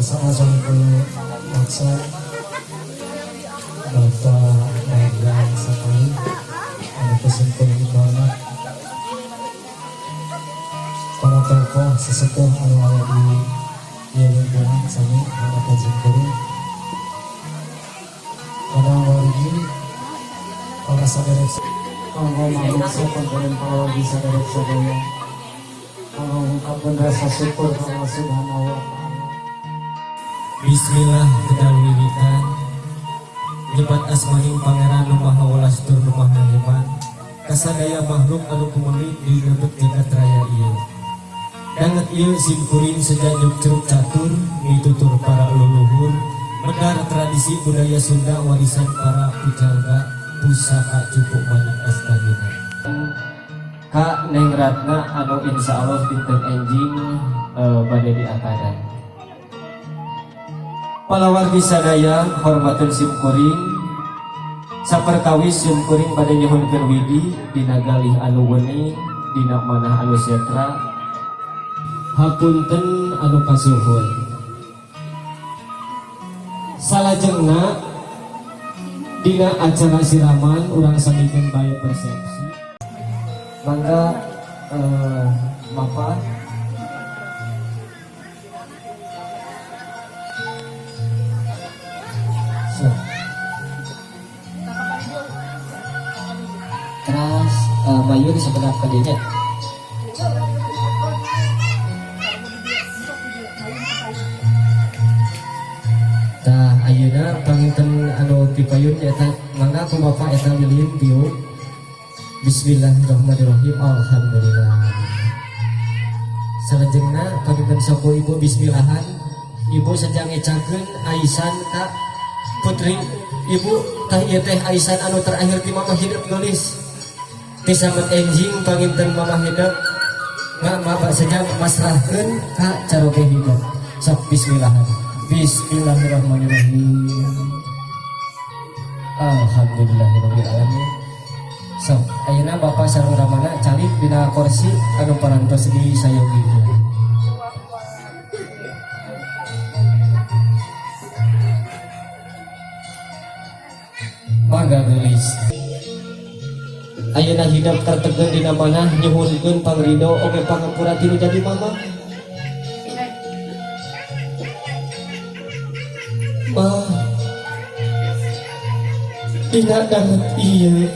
Kersa Assalamualaikum maksa Bapak Magang Samai anu ku sim kuring dihormat, para tokoh sesepuh anu aya di ieu lingkungan, sami hormat sim kuring, para wargi, para saderek. Kanggo mamiksa pangkalan para saderek sadaya, kanggo ngungkapkeun rasa syukur ka Allah Subhanahu wa Ta'ala. Bismillah, kedal wiwitan nyebat asmaning Pangeran nu Maha Welas tur nu Maha Hebat kasadaya makhluk anu kumeli di lebet jagat raya ieu. Danget ieu sim kuring seja nyukcruk catur mitutur para leluhur, medar tradisi budaya Sunda warisan para pujangga, pusaka cukup manik astagina ka Neng Ratna anu insya Allah dinten enjing bade diakadan. Palawargi sadaya, hormateun sim kuring. Saperkawis sim kuring bade nyuhunkeun widi dina galih anu wening, dina manah anu setra. Hapunten anu kasuhun. Salajengna dina acara siraman urang samikeun bae persepsi. Mangga Bapak. So. Teras mayun sebenarnya kadinya. Tah, ayeuna panginten anu tipayun eta mangga ku Bapak eta lilin tiup. Bismillahirrahmanirrahim. Alhamdulillah. Salajengna panginten sok ibu bismillahan. Ibu seja ngecakeun aisan ka putri ibu. Tah, ieu teh aisan anu terakhir di mama hidup, geulis. Ti samet enjing panginten mama hidup nggak mama seja masrahkeun ka caroge hidup. Sok bismillahan. Bismillahirrahmanirrahim. Alhamdulillahirabbil alamin. Sok ayeuna Bapak sareng ramana calik dina kursi anu parantos di sayogi. Mangga, geulis. Ayeuna hidup tertegun dina manah, nyuhunkeun pangrido oge pangampura ti nu jadi mama. Mah, dina danget ieu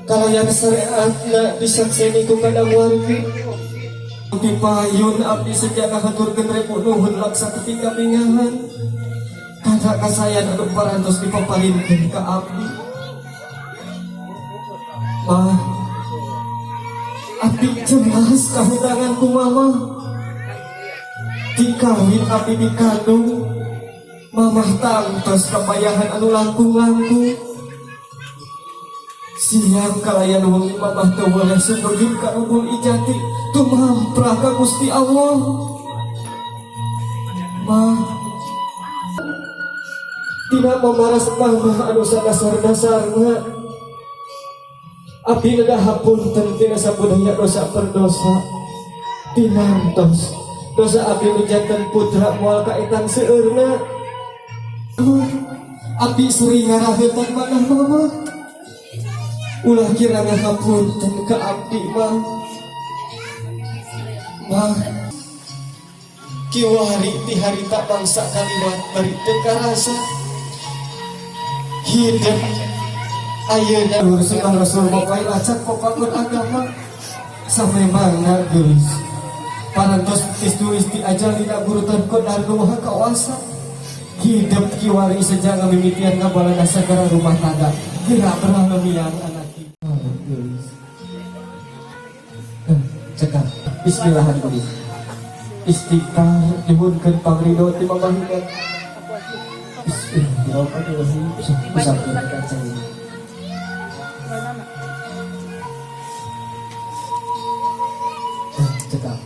kalayan syariatna disakseni ku kadang wargi di payun, abdi seja ngahaturkeun rebu nuhun laksa ketika mingahan kada kasayan anu parantos dipaparinkeun ka abdi. Mah, abdi jelas kahutangan ku mama. Dikawin abdi dikandung mamah tangtos kapayahan anu langkung-langkung. Siang kalayan wengi mamah teu boleh sumujud ka Umbul Ijati, tumamprah ka Gusti Allah. Mah, tidak memaras mama anu sadasar-dasarna, abdi nedah hapunten tina sabudaya dosa perdosa tinantos dosa abdi nu janten putra moal kaetang seueurna. Abdi sering ngarahetan manah mama, ulah kira ngahapunten ka abdi mah. Mah, kiwari ti harita bangsa kaliwat bari teu karasa hidup. Ayeuna sunnah Rasul bapak lacak papagun agama samemangna, geulis, parantos tulis di ajal dina burutan qadar nu Maha Kawasa. Hidup kiwari seja ngamimitian ngabalana sagara rumah tangga geura beralemian anak geulis. Cekap bismillahirrahmanirrahim, istighfar, nyuhunkeun pangrido ti mamah hidup. Bismillahirrahmanirrahim. Usapkeun ka cai. Cekap.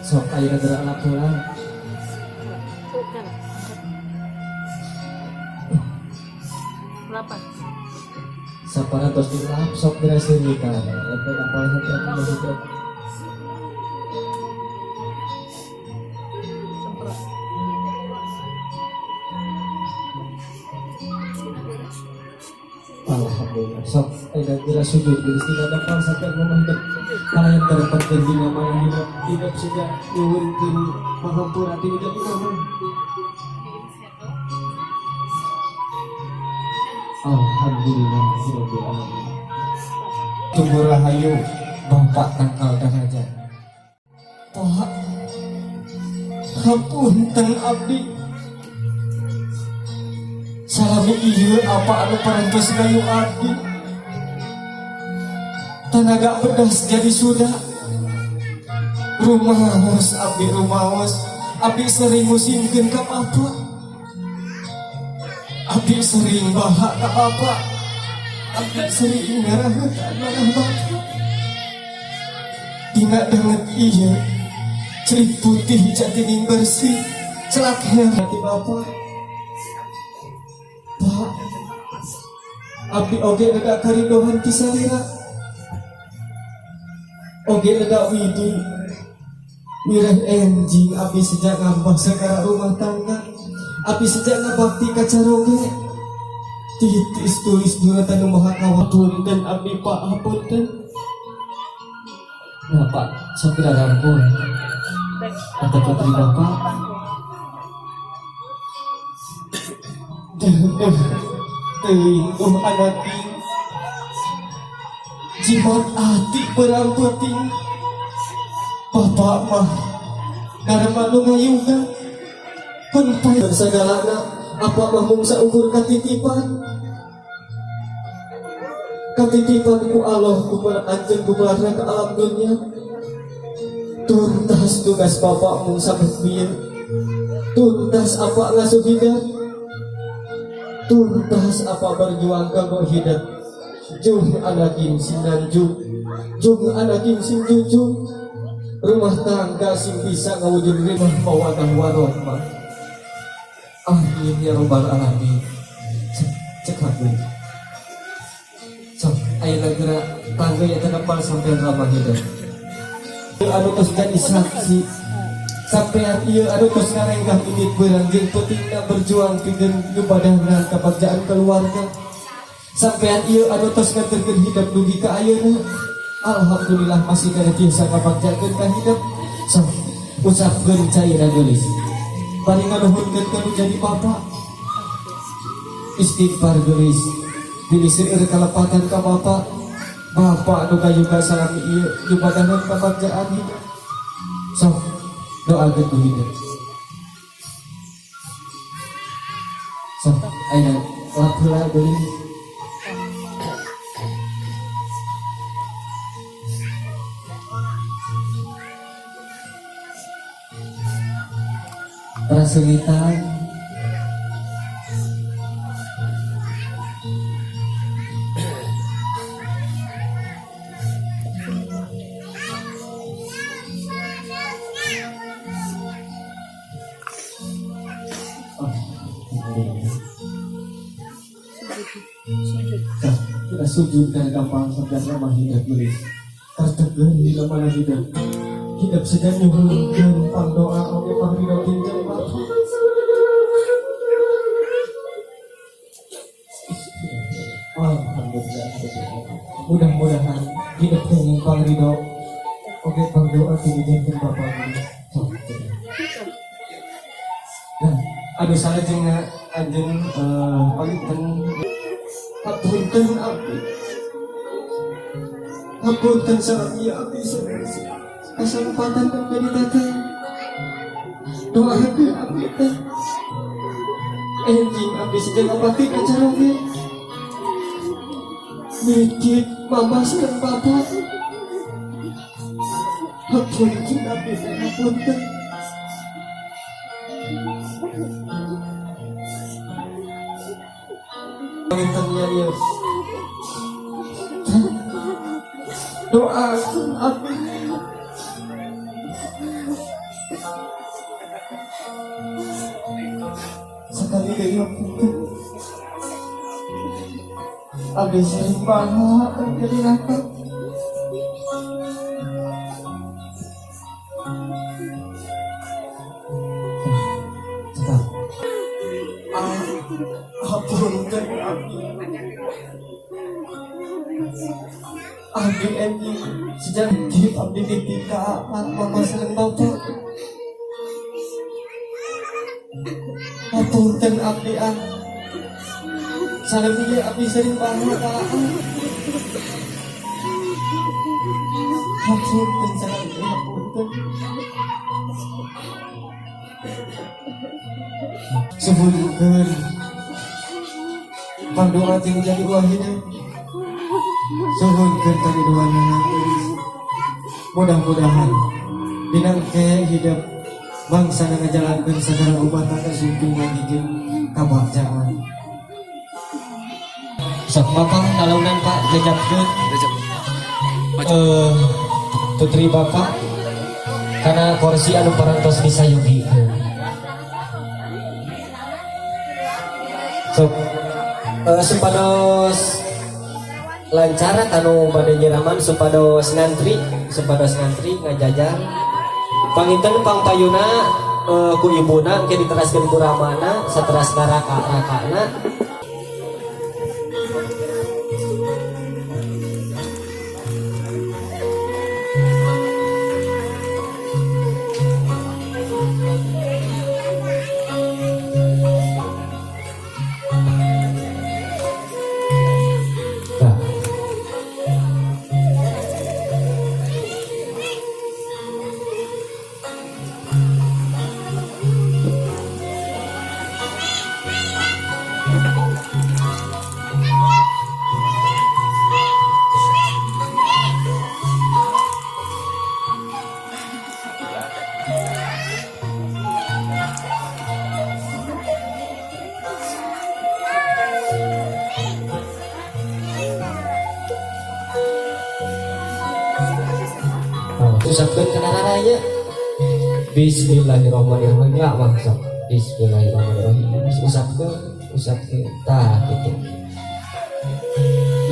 Sok ayeuna gerak laporan. Berapa? Saparantos dilap, sok geura seunyikan. Eta apal hati aku hidup. Ayeuna geura sujud geulis dina dapal sampai ngomong hidup kalayan terempatkeun dina mana hidup hidup sudah nyuhunkeun panghampura ti nu jadi mama. Alhamdulillahirabbil alamin. Tunggu rahayu Bapak tangkal daraja. Pak, hapunten abdi. Salami ieu apa anu parantos gayu abdi. Tanaga pedas jadi sudah. Rumaos abdi rumaos. Abdi sering musingkeun ka bapak. Abdi sering bahak ka bapak. Abdi sering ngaraheut manah bapak. Dina danget ieu cerit putih jatining bersih celak hati bapak. Pak, abdi oge lega karidohan ti salira. Oge lega widi wireh enjing abdi sejak ngambah segala rumah tangga. Abdi sejak ngabakti ka caroge. Titis tulis duratan nu maha kawapunten abdi Pak, hapunten. Nah Pak, sakira rampung. Kata putri Bapak. Teuing anak jimat ati berang peuting. Bapak mah darma nu ngayuga. Kun pae sagalana apa mah mung saukur katitipan. Katitipan ku Allah ku para anjeun ku keluarga ke alam dunia. Tuntas tugas bapak mung sampai bieu. Tuntas apa ngasuh hidup. Tuntas apa berjuang kanggo hidup. Jung anakin sing nanjung, jung anakin sing junjung. Rumah tangga sing bisa ngawujud rumah mawadah warahmah. Amin ya robbal alamin. Cek aku. Sok ayeuna geura tangga ya teu sampean ramah hidup. Anu tos jadi saksi sampean ieu anu tos ngarenggah indit beurang jeung peutingna berjuang pikeun nyubadahna kabagjaan keluarga. Sampean ieu anu tos nganterkeun hidup dugi ka ayeuna. Alhamdulillah masih keneh tiasa ngabagjakeun ka hidup. Sok ucapkeun cairna geulis. Bari nganuhunkeun ka nu jadi bapak. Istighfar geulis. Bilih seueur kalepatan ka bapak. Bapak nu gayuga salami ieu nyubadahan kabagjaan hidup. Sok doakeun ku hidup. Sok ayeuna lap heula geulis. Prasengitan kita sujud dan gampang sampai ramah hidup geulis. Kartekeun di mana hidup. Hidup sedang nyuhunkeun pangdoa oge pangridho tinjau Bapak. Alhamdulillah. Mudah-mudahan hidup kenging pangridho oge pangdoa tinjau Bapak geulis. Nah, aduh salajengna anjeun panginten hapunten abdi. Hapunten sareng ieu abdi sadaya. Kasempatan jadi teteh. Doakeun abdi teh. Enjing abdi sejak ngabakti ka caroge. Mikir mama sareng bapak. Hapunten abdi teh, hapunten. Pangintennya ieu. Doakeun abdi. Sekali deui hapunten. Abdi sering banget jadi nakal. Tetap. Hapunten abdi. Abdi MI sejak hidup abdi nitip ka mama sareng bapak. Hapunten abdi ah. Sareng ieu abdi sering banget ka ah. Hapunten sareng ieu, hapunten. Suhunkeun pangdoa ti jadi uah hidup. Suhunkeun kariduanana. Mudah-mudahan dina engke hidup bangsa ngajalankeun sagala rumah tangga sumping lagi jeung kabagjaan. Sok Bapak nalaunan Pak jejapkeun putri Bapak kana kursi anu parantos disayogikeun. Sok supados lancar anu bade nyiraman, supados ngantri ngajajar. Panginten pangpayuna ku ibuna, engke diteraskeun ku ramana, saterasna raka-rakana. Nah. Oh, usapkeun kana raraya. Bismillahirrahmanirrahim ya mah sok. Bismillahirrahmanirrahim. Usapkeun, usapkeun. Tah kitu.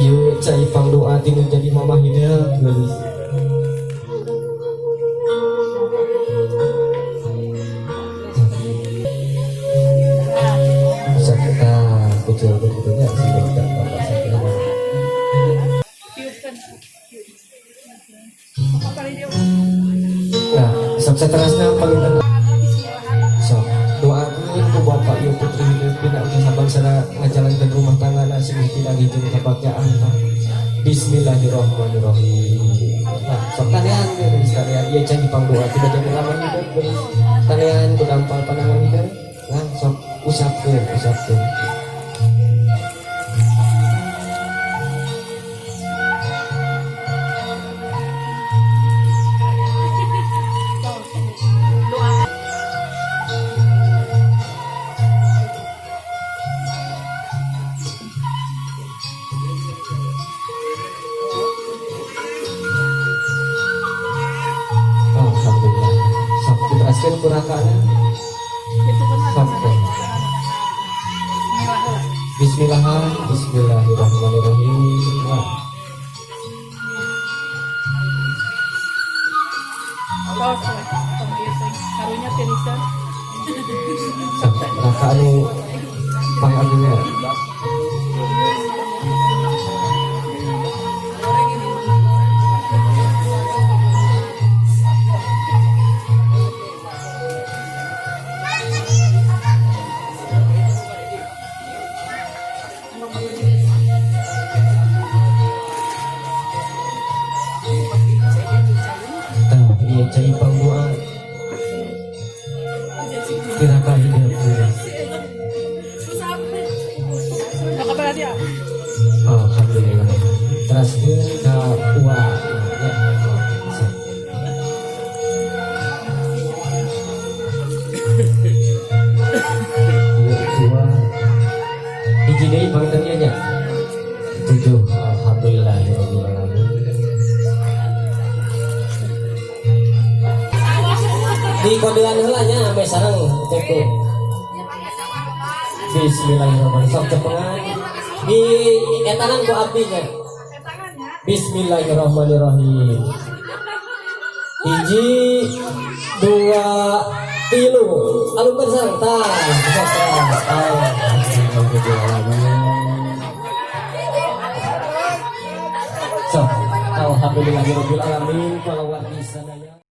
Ieu cai pangdoa ti nu jadi mamah hideung geulis. Usap tah kucil kitu nya sih bapak sakit. Nah, sok saterasna panginten sok doakeun ku bapak ieu putri hidup dina usaha bangsana ngajalankeun rumah tangga sing pinanggih jeung kabagjaan Pak. Bismillahirrahmanirrahim. Nah, sok tanean geulis, tanean ieu cai pangdoa tidak jadi lama hidup geulis. Tanean ku dampal panangan hidup. Nah, sok usapkeun, usapkeun. Alhamdulillah. Sok diteraskeun ku rakana. Sok teh. Bismillah, bismillahirrahmanirrahim. Nah. Tos, tong ieu teh karunya tirisan. Sok raka anu pangagungna. Tah, ieu cai pangdoa ti raka hidup geulis. Kabar dia. Alhamdulillah. Teraskeun ka ua ya. Sok. Ieu dua hiji deui panginten ieu nya. 7. Alhamdulillahirabbil alamin. Di kodean heula nya ame sareng kitu. Bismillahirrahmanirrahim. Sok cepengan. Di etanan ku abdi nya. Bismillahirrahmanirrahim. 1, 2, 3. Alungkeun sareng tah. Sok tah. Alhamdulillah. Sok. Alhamdulillahirabbil alamin, kalawargi sadaya.